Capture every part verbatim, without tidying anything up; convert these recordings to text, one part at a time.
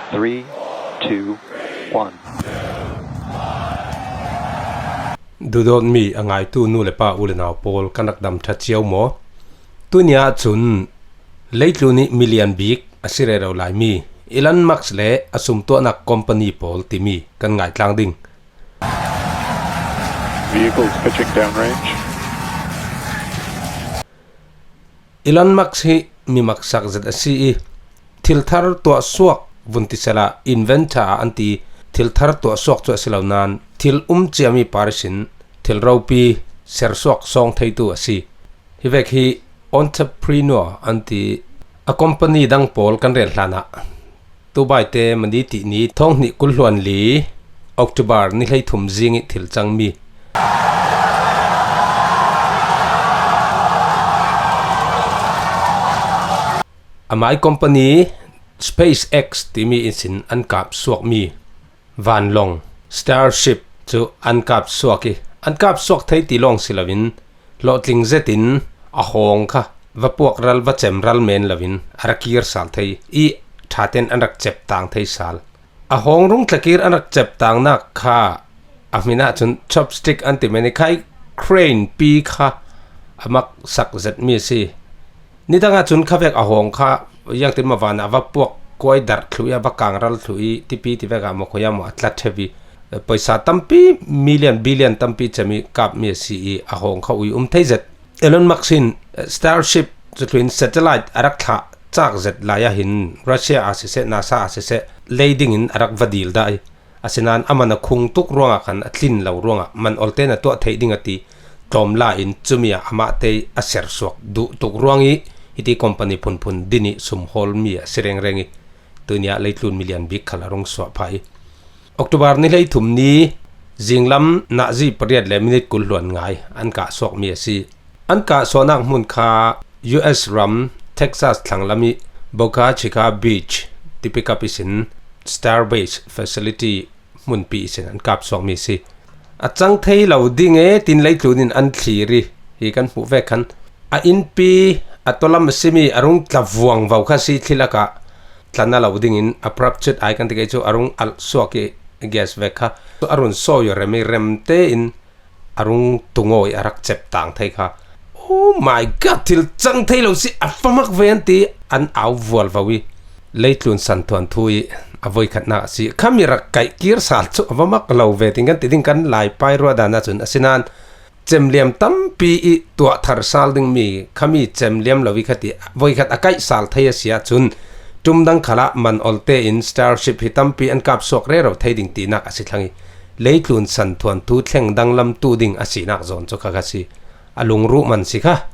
Three, two, one. Duhdawtmi a ngaitu nu le pa, u le nau pawl, kan rak dam ṭha cio maw? Tuni ah cun leitlun ih milian bik a si rero laimi Elon Musk le a sumtuahnak company pawl timi kan ngaitlang ding. Vehicles pitching downrange. Elon Musk hi mi maksak zet a si ih, thil thar tuahsuak vun ti sehla, inventor an ti, thil thar tuahsuak cu a si lo nain, thil um ciami par ihsin thil ropi sersuak sawng theitu a si. Hi vek hi entrepreneur an ti. A company dang pawl kan rel hlan ah, tubaite mani tih ni thawng hnih kul hluan li October ni hleithum zing ih thil cangmi, amai company SpaceX timi ihsin an kap suakmi vanlawng Starship cu an kap suak ih, an kap suak thei ti lawng si loin, hlawhtling zetin a hawng kha va puak ral, va cem ral men loin a rak kir sal thei ih, ṭhaten an rak cep tang thei sal. A hawng rung tlakir an rak cep tangnak kha a hmin ahcun chopstick an ti men ih, khai crane pi kha a maksak zetmi a si. Nidang ahcun khavek a hawng kha, ziangtin maw, van ah va puak kuai darh thluh ih, a va kangral thluh ih, tipi tivek ah maw, khuaia maw, a tla ṭheu ih, poisa tampi, million, billion tampi cem ih kapmi a si ih, a hawng kha ui um thei zet. Elon Musk in, eh, Starship cu thluin satellite a rak thlah cak zet lai ah hin Russia ah siseh, NASA ah siseh, lei dingin a rak va dil dah ih, asinain a man a khung tuk ruangah khan a tlin lo ruangah man olten a tuah theih ding a ti tlawm la in, cumi ah amahte a sersuak duh tuk ruang ih, hiti company phunphun din ih sum hawlmi a si rengreng ih, tuni ah leitlun milian bik khal a rung suah phah ih, October ni hleithum ni zinglam nazi pariat le minit kul hluan ngai an kah suakmi a si. An kah suahnak hmun kha U S ram Texas thlanglam ih Boca Chica Beach tipikap ihsin Starbase facility hmunpi ihsin an kap suakmi a si. A cang thei lo ding e, tin leitlun in an thlir ih, hi kan hmuh vek khan a innpi a tualam a simi a rung tla vuangvo kha si, thli lakah tla na lo dingin a prapchut ai kan ti kei cu a rung alh suak ih gas vek kha a run sawi aw rem ih rem tein a rung tungawi a rak cep tang thei kha. Oh my God, thil cang thei lo si, a va mak ve an ti an au vualvo ih, leitlun santhuanthu ih a voikhatnak a si. Khami rak kaih kir sal cu a va mak lo ve, tin kan ti ding, kan Laipai ruahdan ahcun. Asinain cemliam tampi ih tuah thar sal dingmi khami cemliam lo ih kha ti, voikhat a kaih sal thei a si ahcun, ṭum dang khalah man olte in Starship hi tampi an kap suak rero thei ding tinak a si thlang ih, leitlun santhuanthu thleng danglam tu ding a sinak zawn cu kha kha si. A lungruh man si kha.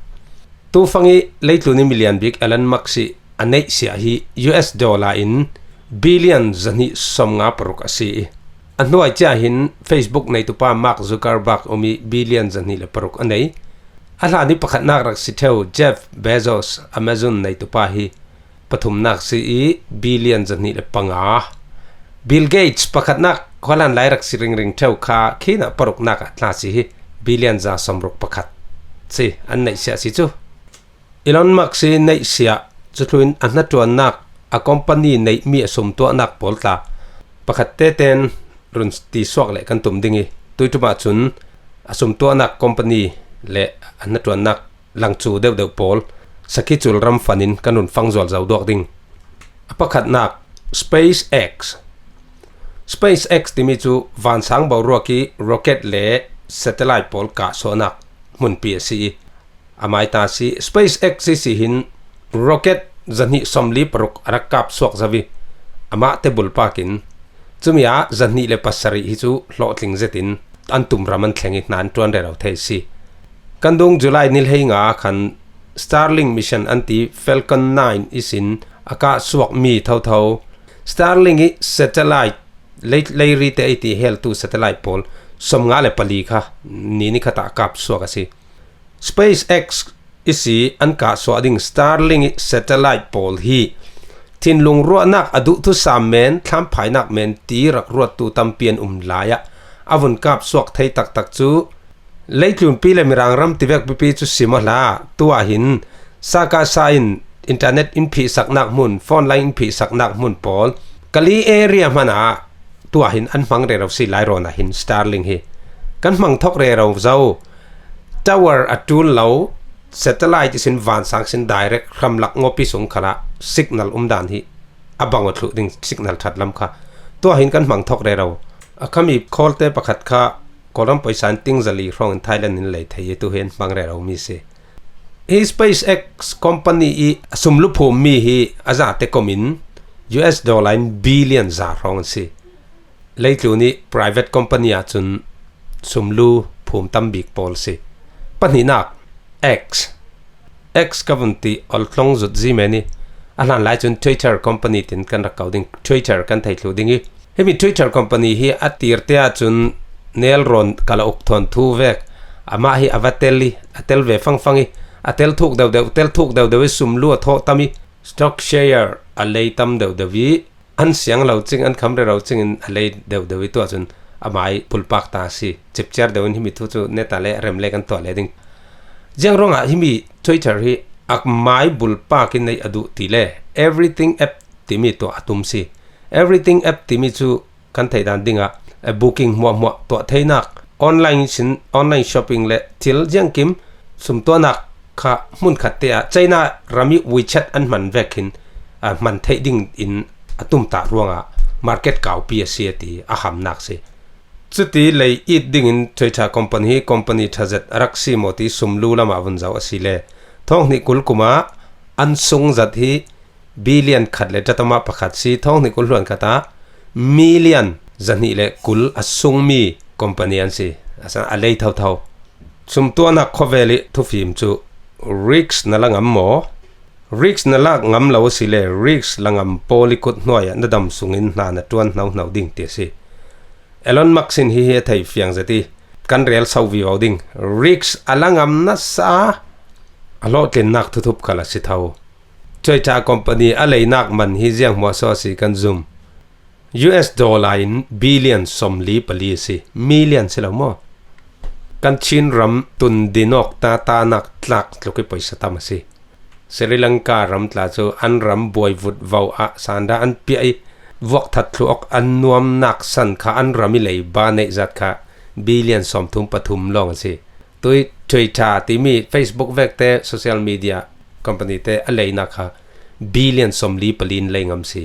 Tufang ih leitlun ih milian bik Elon Musk ih a neihsiah hi U S dollar in billion zahnih sawmnga paruk a si ih, a hnuai cia hin Facebook neitupa Mark Zuckerberg um ih billion zahnih le paruk a nei. A hlan ih pakhatnak rak si ṭheu Jeff Bezos, Amazon neitupa hi pathumnak si ih billion zahnih le panga. Bill Gates pakhatnak khuahlan lai rak si ringring ṭheu kha khinah paruknak ah tla si hi, billion za sawmruk pakhat si an neihsiah si cu. Elon Musk ih neihsiah, cuthluin a hnaṭuannak, a company neihmi a sumtuahnak pawl tla pakhat teten run ti suak le kan tum ding ih, tuiṭum ahcun a sumtuahnak company le a hnaṭuannak langcu deuhdeuh pawl sakhi cul ram fan in kan run fang zual zo duak ding. A pakhatnak, SpaceX. SpaceX timi cu vansang boruak ih rocket le satellite pawl kahsuahnak hmunpi a si ih, amai ta si. SpaceX ih si hin rocket zahnih sawmli paruk a rak kap suak zo ih, amah te bulpak in cumi ah zahnih le pasarih hi cu hlawhtling zetin an tum ram an thleng ih hna an ṭuan rero thei a si. Kan dung July ni hleinga khan Starlink mission an ti Falcon nine ihsin a kah suakmi thotho. Starlink ih satellite, lei, leirite ei ti heltu satellite pawl sawmnga le pali kha ni nikhat ah a kap suak a si. SpaceX ih si an kah suah ding Starlink ih satellite pawl hi thinlung ruahnak a duh thusam men, thlamphainak men ti rak ruattu tampi an um lai ah a vun kap suak thei taktak cu leitlunpi le mirang ram tivek pipi cu si maw hlah. Tu ah hin sakasa in internet in phihsaknak hmun, phone line in phihsaknak hmun pawl Kalay area hmana tua hin an hmang rero si, Lairawn ah hin Starlink hi kan hmang thawk rero zo. Tower a tul lo, satellite sin vansang sin direct hramlak ngawpi sung khala signal um dan hi a bang aw thluh ding, signal that lam kha tua hin kan hmang thawk rero. A khami Kawlte pakhat kha Kawlram pawisa in ting zali hrawng in Thailand in lei thei hi tu hin hmang rero mi si. Hi SpaceX company i sumlu phum mi hi a zate komin U S dollar in billion za hrawng an si. Leitlun i private company ah cun sumlu phum tam bik pawl si. Pahnihnak, X. X ka vun ti oltlong zut zi men i a hlan lai cun Twitter company tin kan rak kau ding, Twitter kan thei thluh ding i, himi Twitter company hi a tirte ah cun nelrawn kala uk thawn thu vek. Amah hi a va tel i, a tel ve fangfang i, a tel thuk deuh deuh, tel thuk deuh deuh i sumlu a thawh tam i, stock share a lei tam deuh deuh i, an siang lo cing, an kham rero cing in a lei deuh deuh i tuah cun amai bulpak ta si. Cipciar deuh in himi thu cu neta le rem le kan tuah le ding. Ziang ruangah himi Twitter hi a mai bulpak in nei a duh ti le Everything app timi tuah a tum si. Everything app timi cu kan theih dan dingah, eh, booking hmuahhmuah tuah theinak, online sin, online shopping le thil ziangkim sumtuahnak kha hmunkhat te ah China ram i WeChat an hman vekin, ah, hman theih ding in a tumtah ruangah market kaupi a si a ti a hamnak si. Cuti lei it dingin Twitter company hi company ṭha zet a rak si maw ti sumlu lamah vun zoh a si le thawng hnih kul kum ah an sung zat hi billion khat le ṭatamah pakhat si, thawng hnih kul hluan khat ah million zahnih le kul a sungmi company an si. A san a lei thotho. Sumtuahnak khawvel i thufim cu risk na la ngam maw? Risk na lak ngam lo a si le risk la ngam pawl i kut hnuai ah na dam sungin hna na ṭuan hnohno ding ti a si. Elon Musk in hihi a thei fiang zet i kan rel so vivo ding. Risk a la ngam nasa a hlawhtlinnak thuthup khal a si tho. Twitter company a leinak man hi ziang hmuahsuah a si kan zum. U S dollar in billion sawmli pali a si. Million si lo maw? Kan Chin ram tun dinawk ta tanak tlak tluk i pawisa tam a si. Sri Lanka ram tla cu an ram buaivut vo ah sanda an piah i vuak that thluak an nuamnak san kha an ram i leiba neih zat kha billion sawmthum pathum lawng a si. Tui Twitter timi Facebook vekte social media company te a leinak kha billion sawmli pali in lei ngam si.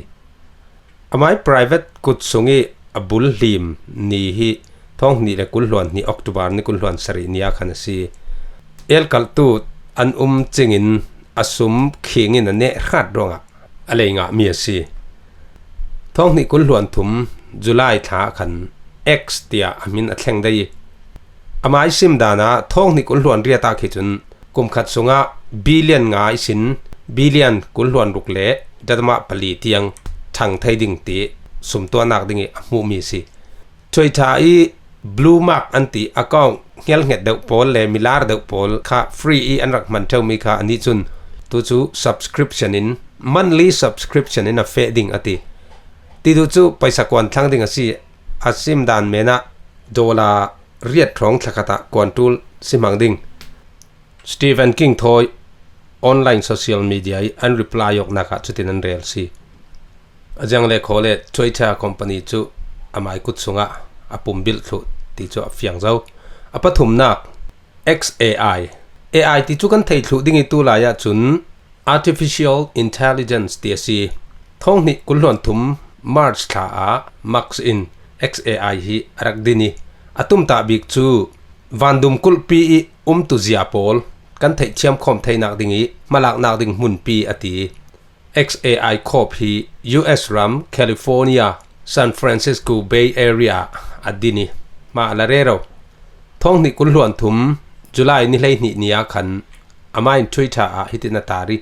Amai private kut sung i a bul hlim ni hi thawng hnih le kul hluan hnih October ni kul hluan sarih ni ah khan a si. Elkaltu an um cingin a sum khing in a neh hrat ruangah a lei ngahmi a si. Thawng hnih kul hluan thum July thla ah khan X tiah a hmin a thleng dei i, amai sim dan ah thawng hnih kul hluan riat ah khi cun kum khat sungah billion nga ihsin billion kul hluan ruk le ṭatamah pali tiang ṭhang thei ding ti sumtuahnak ding i a hmuhmi a si. Twitter i blue mark an ti account hngelhnget deuh pawl le milar deuh pawl kha free i an rak hman ṭheumi kha anih cun tu cu subscription in, monthly subscription in a feh ding a ti. Ti duh cu paisa kuan thlang ding a si. A sim dan men ah dollar riat hrawng thlakhat ah kuan ṭul si hmang ding. Stephen King thawi online social media i an reply awknak ah cutin an rel si. A ziang le khaw le Twitter company cu amai kut sungah a pumbilh thluh ti cu a fiang zo. A pathumnak, X A I. A I ti cu kan thei thluh ding i tu lai ah cun artificial intelligence ti a si. Thawng hnih kul hluan thum March thla ah Musk in X A I hi a rak din i a tumtah bik cu vandum kulhpi i umtu zia pawl kan theihthiam khawm theinak ding i hmalaknak ding hmunpi a ti. X A I Corp hi U S ram California, San Francisco Bay Area a din i hma a la rero. Thawng hnih kul hluan thum July ni hleihnih ni ah khan amah in Twitter ah hitin a tar i,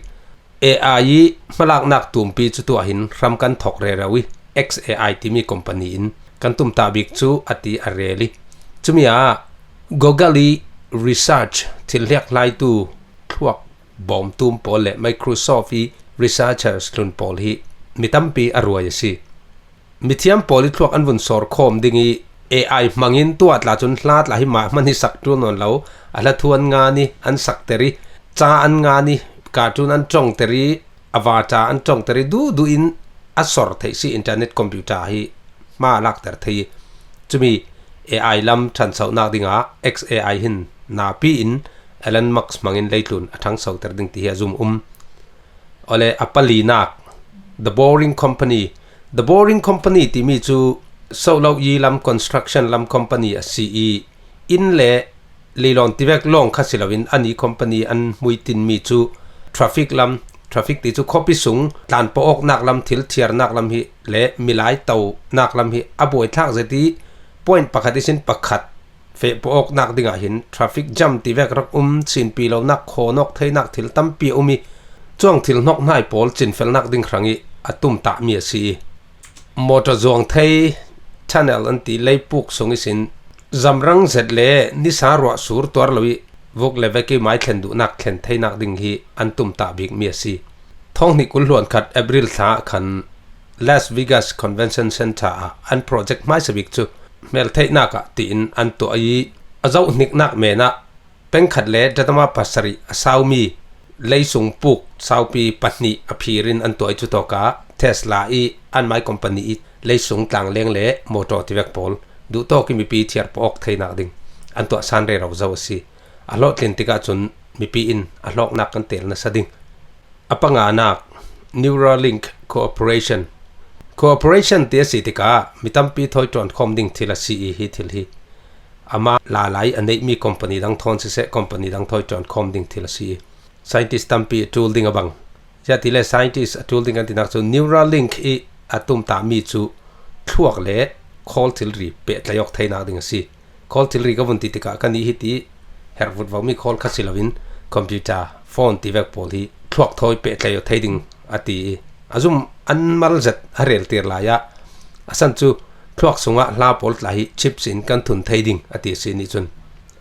A I i hmalaknak tumpi cu tuah hin hram kan thawk rero i X A I timi company in kan tumtah bik cu a ti a rel i, cumi ah Google i research thil hliakhlaitu thluak bawmtum pawl le Microsoft i researchers tlun pawl hi mi tampi a ruai a si. Mithiam pawl i thluak an vun sawr khawm ding i A I hmangin tuah tla cun hla tla hi mah hman hi sak ṭul nawn lo, a hlathuan ngan i an sakter i, ca an ngan i, cartoon an ṭongter i, avatar an ṭongter i, duhduh in a sor theih si, internet computer hi hma a lakter thei. Chumi A I lam ṭhansohnak dingah X A I hin napi in Elon Musk hmangin leitlun a ṭhangsoter ding ti hi a zum um. Awle, a palinak, The Boring Company. The Boring Company timi cu sohloh yi lam, construction lam company a si i, inn le leilawn tivek lawng kha si loin ani company an hmuitinmi cu traffic lam, traffic ti cu khuapi sung tlanpawh awknak lam, thil thiarnak lam hi le milai tonak lam hi a buaithlak zet i, point pakhat ihsin pakhat feh pawh awknak dingah hin traffic jam tivek rak um, sinpi lonak, khawnawk theinak thil tampi a um i, cuang thil hnawk hnai pawl cinfelnak ding hrang i a tumtahmi a si i, motor zuang thei tunnel an ti leipuk sung ihsin zamrang zet le nisa ruah sur tuar lo i, vuk le vek i mai thlen duhnak thlen theinak ding hi an tumtah bikmi a si. Thawng hnih kul hluan khat April thla ah khan Las Vegas Convention Center ah an project hmaisa bik cu hmeltheihnak ah tiin an tuah i, a zohhniknak men ah pengkhat le datama pasarih a saumi leisung puk saupi pahnih a phir in an tuah i, cutawkah Tesla i anmai company i leisung tlangleng le motor tivek pawl duhtawk i mipi thiar pawh awk theinak ding an tuahsan rero zo a si. A hlawhtlin tikah cun mipi in a hlawknak kan tel nasa ding. A panganak, Neuralink Cooperation. Cooperation ti a si tikah mi tampi thawi ṭuankhawm ding thil a si i, hi thil hi amah lalai a neihmi company dang thawn siseh, company dang thawi ṭuankhawm ding thil a si i, scientist tampi a ṭul ding a bang. Ziahtile scientist a ṭul ding kan tinak cu Neuralink i a tumtahmi cu thluak le khawl thilri pehtlai awk theinak ding a si. Khawl thilri ka vun ti tikah kan i hi ti herh vut vomi khawl kha si loin computer, phone tivek pawl hi thluak thawi pehtlai aw thei ding a ti i, a zum an mal zet a reltir lai ah a san cu thluak sungah hla pawl tla hi chips in kan thun thei ding a ti a si nih cun,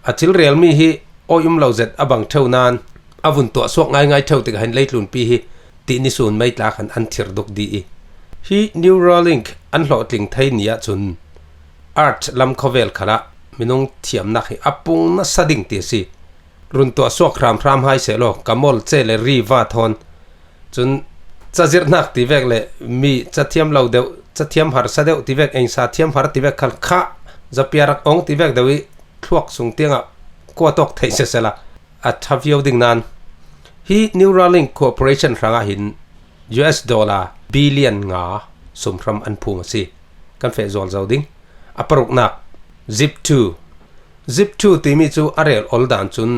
a thil relmi hi awi um lo zet a bang ṭheu nain a vun tuah suak ngaingai ṭheu tikah hin leitlunpi hi tih nisun mei tla khan an thir duk dih i, hi Neuralink an hlawhtling thei ni ahcun art lam khawvel khalah minung thiamnak hi a pung nasa ding ti a si. Run tuah suak hramhram hai sehlaw, ka mawl ce le ri va thawn, cun cazirhnak tivek le mi cathiam lo deuh, cathiam harsa deuh tivek, engsa thiam har tivek khal khah, zapia rak ong tivek deuh i thluak sung tiangah kuat awk theih sisela a ṭha viau ding nain, hi Neuralink Corporation hrangah hin U S dollar billion nga sumhram an phum a si. Kan feh zual zo ding. A paruknak, Zip two. Zip two timi cu a rel ol dan cun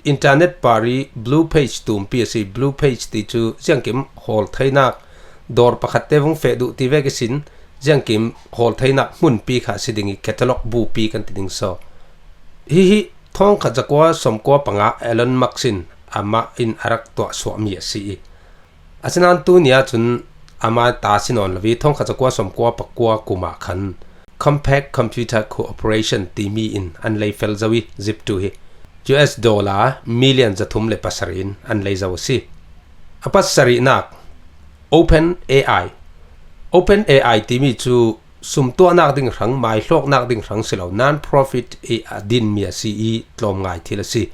internet par i Blue Page tumpi a si. Blue Page ti cu ziangkim hawl theinak dawr pakhat te vung feh duh tivek ihsin ziangkim hawl theinak hmunpi kha a si ding i, catalog bupi kan ti ding saw. Hihi thawngkhat zakua sawmkua panga Elon Musk in amah in a rak tuah suahmi a si i, asinain tuni ahcun amah ta si nawn lo i, thawngkhat zakua sawmkua pakua kum ah khan Compaq Computer Corporation timi in an lei fel zo i, Zip two hi U S dollar million zathum le pasarih in an lei zo a si. A pasarihnak, Open A I. Open A I timi cu sumtuahnak ding hrang, maihlawknak ding hrang si lo, non-profit i a dinmi a si i, tlawmngai thil a si.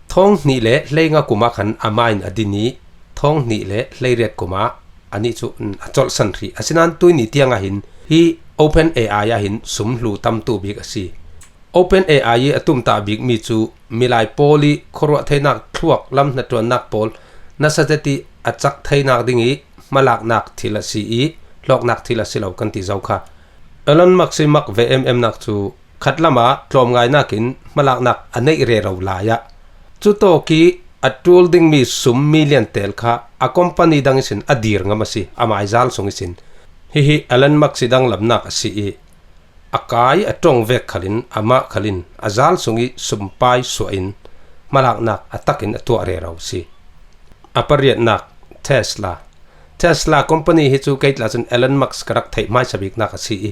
Thawng hnih le hleinga kum ah khan amah in a din i, thawng hnih le hleiriat kum ah anih cu a colhsan hrih. Asinain tuni tiang ah hin hi Open A I ah hin sum hlu tamtu bik a si. Open A I i a tumtah bikmi cu milai pawl i khuaruah theinak, thluak lam hnaṭuannak pawl nasa zet i a cak theinak ding i hmalaknak thil a si i, hlawknak thil a si lo kan ti zo kha. Elon Musk i mak ve ememnak cu khatlam ah tlawmngainak in hmalaknak a neih rero lai ah, cutawk i a ṭul dingmi sum million tel kha a company dang ihsin a dir ngam a si, amai zal sung ihsin. Hihi Elon Musk i danglamnak a si i, a kai a ṭong vek khalin, amah khalin a zal sung i sumpai suah in hmalaknak a takin a tuah rero a si. A pariatnak, Tesla. Tesla company hi cu kei tla cun Elon Musk ka rak theih hmaisa biknak a si i,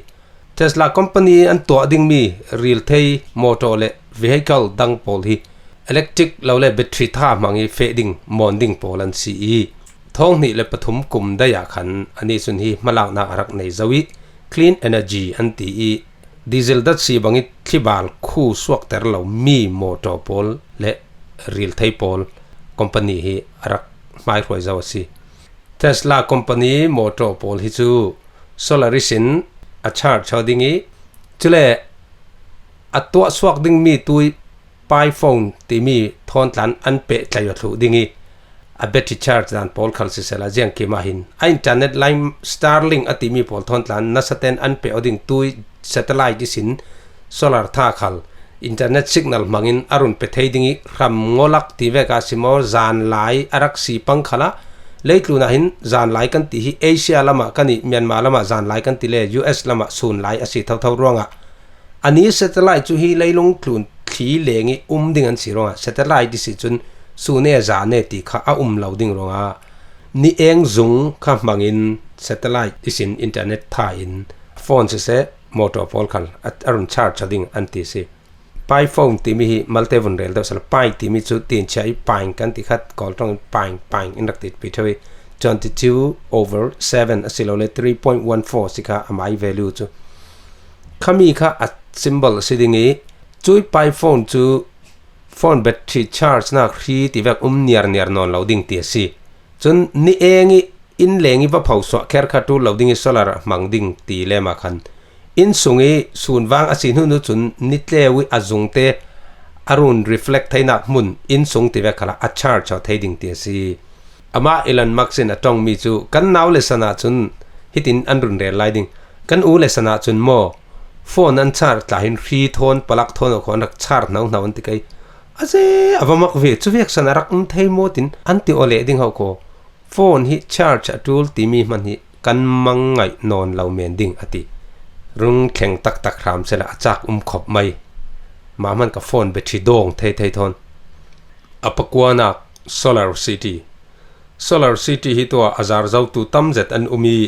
Tesla company an tuah dingmi rilthei motor le vehicle dang pawl hi electric lo le battery tha hmang i feh ding, mawn ding pawl an si i, thawng hnih le pathum kum dai ah khan anih cun hi hmalaknak a rak nei zo i, clean energy an ti i, diesel datsi bang i thlibal khu suakter lo mi motor pawl le rilthei pawl company hi a rak hmaihruai zo a si. Tesla company motor pawl hi chu solar ihsin a charge chho ding i, chule a tuah suak ding mi tui Pi phone timi thawntlan an peh tlaih aw thluh ding i, a battery charge dan pawl khal sisela ziangkima hin a internet line Starlink a timi pawl thawntlan nasaten an peh aw ding tui satellite ihsin solar tha khal internet signal hmangin a run pe thei ding i, hram ngolak ti veka simaw zanlai a rak si pang khala leitluna hin zanlai kan ti hi Asia lama kan i, Myanmar lama zanlai kan ti le U S lama sunlai a si thotho ruangah a ni satellite chu hi leilung tlun thli leng i um ding an si ruangah satellite ihsi chun sun e zan e ti kha a um lo ding ruangah ni eng zung kha hmangin satellite ihsin internet tha in phone sise motor pawl khal a, a run charge chho ding an ti si. Pi phone timi hi malte vun rel deuh sala Pi timi chu tin chia i Pi kan ti khat Kawl tawng Pi Pi in rak ti pi theu i twenty two over seven a si lo le three point one four si kha a mai value chu. Khami kha a symbol a si ding i chui Pi phone chu phone battery charge nak hri ti vek um niar niar nawn lo ding ti a si. Chun ni eng i in leng i va pho suah kher kha tul lo ding i solar a hmang ding ti lema khan in sung i sun vang a si hnu hnu chun ni tleu i a zungte a run reflect theinak hmun in sung ti vek khala a charge chho thei ding ti a si. Amah Elon Musk in a tong mi chu kan nau le sana chun hitin an run rel lai ding. Kan u le sana chun maw phone an charge tla hin hri thawn palak thawn a khawn rak charge nau nau an ti kei. A ze a va mak ve chu vek sana rak um thei maw tin an ti aw leh ding ho ko. Phone hi charge a tul timi hman hi kan mang ngaih nawn lo men ding a ti. Rung thleng taktak hram sela a chak um khop mai. Mah hman ka phone battery dawng thei thei thawn. A pakuanak Solar City. Solar City hi tua a zar zotu tam zet an um i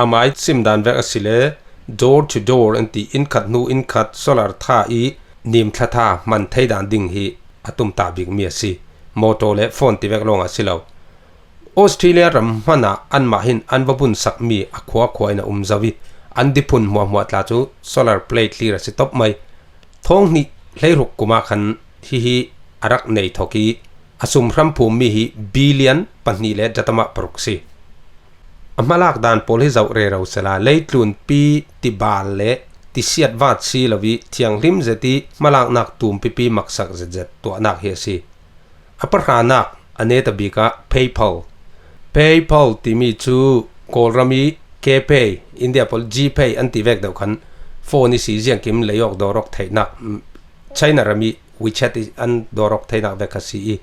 a mai sim dan vek a si le door to door an ti in khat hnu in khat solar tha i nim thla tha hman thei dan ding hi a tum ta bik mi a si. Motor le phone ti vek lawng a si lo. Australia ram hmana anmah hin an va bunsak mi a khua khua in a um zo i an diphun hmuahhmuah tla chu solar plate hlir a si top mai. Thawng hnih hleiruk kuma khan hihi a rak nei thawk i a sum hramphum mi hi billion pahnih le datama paruk si. A hmalak dan pawl hi zoh rero sela leitlun pi tibal le tisiat vat si lo i thianghlim zet i hmalaknak tum pipi maksak zetzet tuahnak hi a si. A pahranak a neta bika PayPal. PayPal timi chu Kawlram i KPay, India pawl GPay an ti vek deuh khan phone i si ziangkim leiawk dawrawk theihnak, mm, China ram i WeChat i an dawrawk theihnak vek kha si i.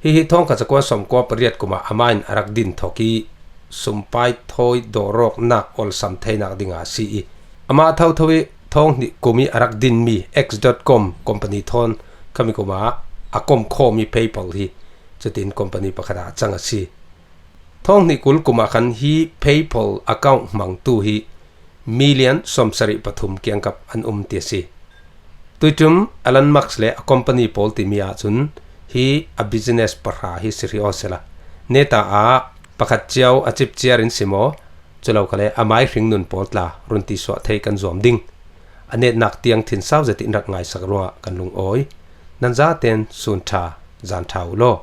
Hihi thawngkhat zakua sawmkua pariat kuma amain a rak din thawk i sumpai thawi dawrawknak awlsam theihnak dinga si i. Ama thotho i thawng hnih kum i a rak din mi X dot com company thawn khami kuma a kom khawm i PayPal hi chutin company pakhat a chang a si. Thawng hnih kul kuma khan hi PayPal account hmangtu hi million sawmsarih pathum kiangkap an um ti a si. Tuitum Elon Musk le a company pawl timi ah chun hi a business pahra hi si hrih aw sela. Neta ah pakhat ciau a chip ciar in simaw, culo khale a mai hringnun pawl tla run ti suah thei kan zuam ding. A netnak tiang thinsau zet in rak ngaisak ruangah kan lungawi. Nan zaten sun ṭha, zan ṭha u law.